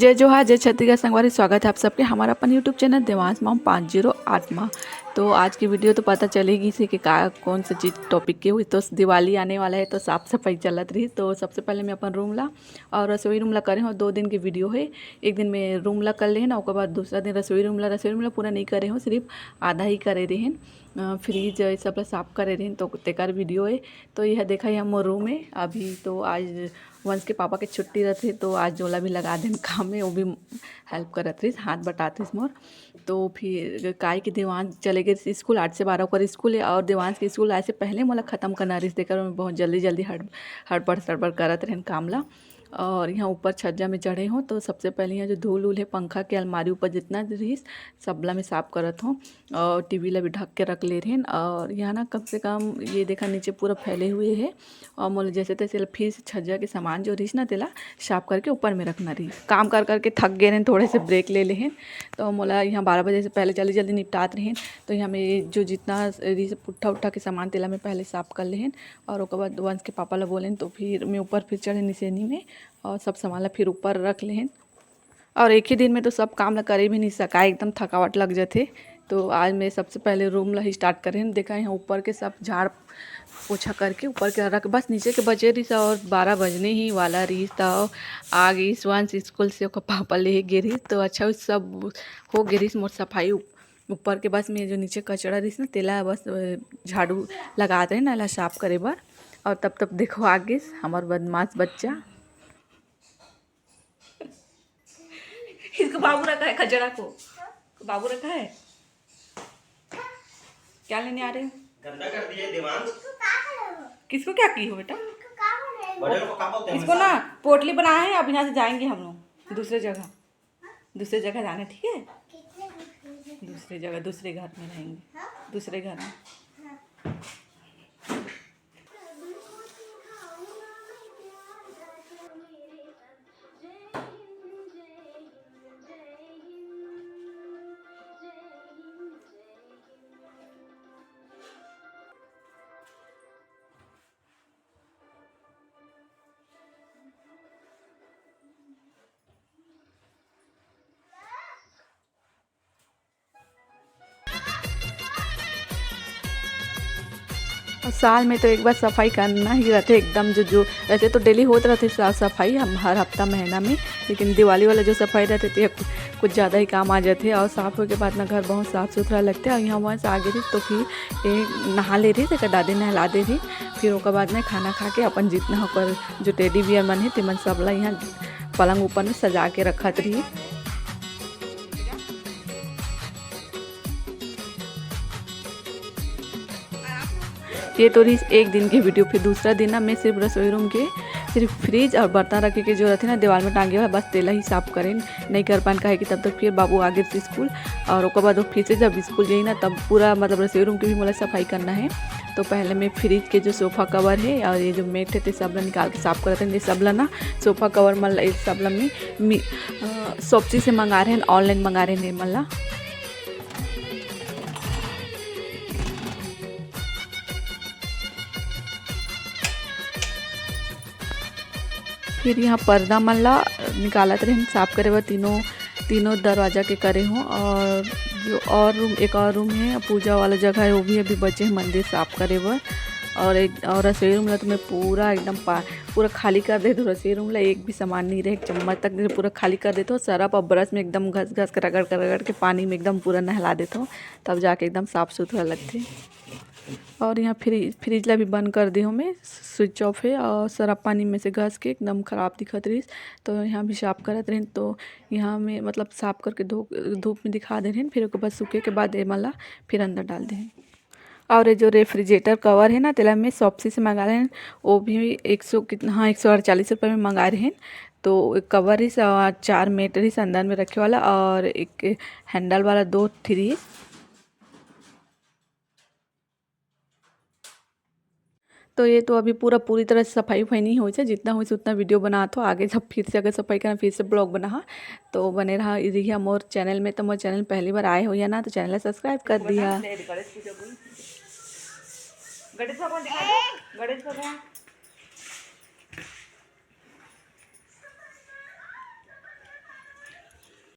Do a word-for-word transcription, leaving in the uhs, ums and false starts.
जय जोहार, जय छत्तीसगढ़ संगवारी, स्वागत है आप सबके हमारा अपन YouTube चैनल देवांश मॉम पाँच जीरो आठ मा। तो आज की वीडियो तो पता चल ही गई थी कि का, कौन सा चीज़ टॉपिक की हुई। तो दिवाली आने वाला है, तो साफ सफाई चलत रही। तो सबसे पहले मैं अपन रूम ला और रसोई रूम ला करे हूँ। दो दिन की वीडियो है, एक दिन में रूम ला कर ले ना, ओकर बाद दूसरा दिन रसोई रूम ला। रसोई रूम ला पूरा नहीं करे हूँ, सिर्फ आधा ही करे रहे। फ्रिज ये सब ला साफ करे रहे, तो तेकर वीडियो है। तो यह देखा, यह मोर रूम है। अभी तो आज वंश के पापा के छुट्टी रहते, तो आज ओला भी लगा देन काम में, वो भी हेल्प करत रहिस, हाथ बटात रहिस मोर। तो फिर काय कि देवांश चले गए स्कूल, आठ से बारह ओकर स्कूल है, और देवांश के स्कूल आए से पहले मोला ख़त्म करना रहिस, तेकर में बहुत जल्दी जल्दी हड़ हड़बड़ सड़बड़ करत रहन काम ला। और यहाँ ऊपर छज्जा में चढ़े हों, तो सबसे पहले यहाँ जो धूल उल है पंखा के अलमारी ऊपर जितना रहिस, सबला मैं साफ करत हों। और टीवी ला भी ढक के रख ले रहेन। और यहाँ ना कम से कम ये देखा नीचे पूरा फैले हुए है। और मोला जैसे तैसे फिर से छज्जा के सामान जो रहिस ना, तेला साफ करके ऊपर में रखना रहिस। काम कर करके थक गए रहेन, थोड़े से ब्रेक ले लेहेन। तो मोला यहाँ बारह बजे से पहले जल्दी जल्दी निपटात रहेन। तो यहाँ में जो जितना रहिस पुट्ठा उट्ठा के सामान, तेला मैं पहले साफ कर लेहेन। और ओकर बाद वंश के पापा ला बोलेन, तो फिर मैं ऊपर फिर चढ़े निसेनी में और सब सामान ला फिर ऊपर रख लेहेन। और एक ही दिन में तो सब काम ला करे भी नहीं सकाय, एकदम थकावट लग जाथे। तो आज मैं सबसे पहले रूम ला ही स्टार्ट करेन। देखा, यहाँ ऊपर के सब झाड़ पोछा करके ऊपर के रख, बस नीचे के बचे रहिस। और बारह बजने ही वाला रहिस, त आ गइस वंश स्कूल से, ओकर पापा ले गे रहिस। तो अच्छा, उ सब हो गे रहिस मोर सफाई। ऊपर के बस में जो नीचे कचरा रहिस ना, तेला बस, अ, झाड़ू लगात रहे ना, एला साफ करे बर। और तब तब देखो आ गइस हमर बदमाश बच्चा। इसको बाबू रखा है, खजड़ा को। बाबू रखा है। क्या लेने आ रहे हो? गंदा कर दिए देवांश। किसको क्या की हो बेटा? बड़े लोग को क्या बोलते हैं? इसको ना पोटली बनाया है, अब यहाँ से जाएंगे हम लोग दूसरे जगह। दूसरे जगह जाना, ठीक है? दूसरे जगह, दूसरे घर में रहेंगे। दूसरे घर में। और साल में तो एक बार सफाई करना ही रहथे एकदम। जो जो वैसे तो डेली होत रहथे साफ सफाई हम हर हफ्ता महीना में, लेकिन दिवाली वाला जो सफाई रहथे, ते कुछ ज़्यादा ही काम आ जाथे। और साफ होए के बाद ना घर बहुत साफ सुथरा लगथे। और यहाँ वहाँ से आगे रही तो फिर ये नहा ले रही, तेकर दादी नहला दे रही। फिर ओकर बाद में खाना खा के अपन जितना ओकर जो टेडी बियर मन हे, तेमन सब ला यहाँ पलंग ऊपर में सजा के रखत रही। ये तो रहिस एक दिन के वीडियो। फिर दूसरा दिन ना मैं सिर्फ रसोई रूम के सिर्फ फ्रिज और बर्तन रखे के जो रहथे ना दीवार में टांगे हुआ, बस तेला ही साफ करेन, नहीं कर पाएन, काहे कि तब तक फिर बाबू आ गे स्कूल। और ओकर बाद वो फिर से जब स्कूल जाई ना, तब पूरा मतलब रसोई रूम के भी मोला सफाई करना है। तो पहले मैं फ्रिज के जो सोफा कवर है और ये जो मेट है, ते सब ला निकाल के साफ करत हन। ये सब ला ना सोफा कवर मन ला, ये सब ला मैं मी-, अ, Shopsy से मंगा रहे हैं, ऑनलाइन मंगा रहे हैं ये मन ला। फिर यहाँ पर्दा मन ला निकालत रहे हैं साफ करे बर। तीनों, तीनों दरवाजा के करे हों। और जो और रूम, एक और रूम है पूजा वाला जगह है, वो भी अभी बचे हैं मंदिर साफ करे बर। और एक और रसोई रूम ला तो मैं पूरा एकदम पा-, पूरा खाली कर देथों। रसोई रूम ला एक भी सामान नहीं रहे, एक चम्मच तक नहीं, पूरा खाली कर देथों। सरफ और ब्रश में एकदम घस घस के, रगड़ के, रगड़ के पानी में एकदम पूरा नहला देथों, तब जाके एकदम साफ सुथरा लगथे। और यहाँ फ्रिज, फ्रिज ला भी बंद कर दे हों मैं, स्विच ऑफ है। और सरफ पानी में से घस के एकदम खराब दिखत रहिस, तो यहाँ भी साफ करत रहेन। तो यहाँ में मतलब साफ करके धो-, धूप में दिखा दे रहेन, फिर ओकर बाद सूखे के बाद एमन ला फिर अंदर डाल दे। और ये जो रेफ्रिजरेटर कवर है ना, तेला मैं Shopsy से मंगा रहे हैं, वो भी एक सौ कितना, हाँ, एक सौ अड़तालीस रुपये में मंगा रहे हैं। तो एक कवर रहिस, अ, चार मेट रहिस अंदर में रखे वाला, और एक हैंडल वाला दो ठे रहिस। तो ये तो अभी पूरा, पूरी तरह से सफाई उफाई नहीं होइस हे, जितना होइस उतना वीडियो बनात हों। आगे जब फिर से अगर सफाई करना, फिर से ब्लॉग बनाहा, तो बने रहा, रहिहा मोर चैनल में। तो मोर चैनल पहली बार आए हो या ना, तो चैनल ला सब्सक्राइब कर दिहा। गणेश भगवान दिखा दो, गणेश भगवान।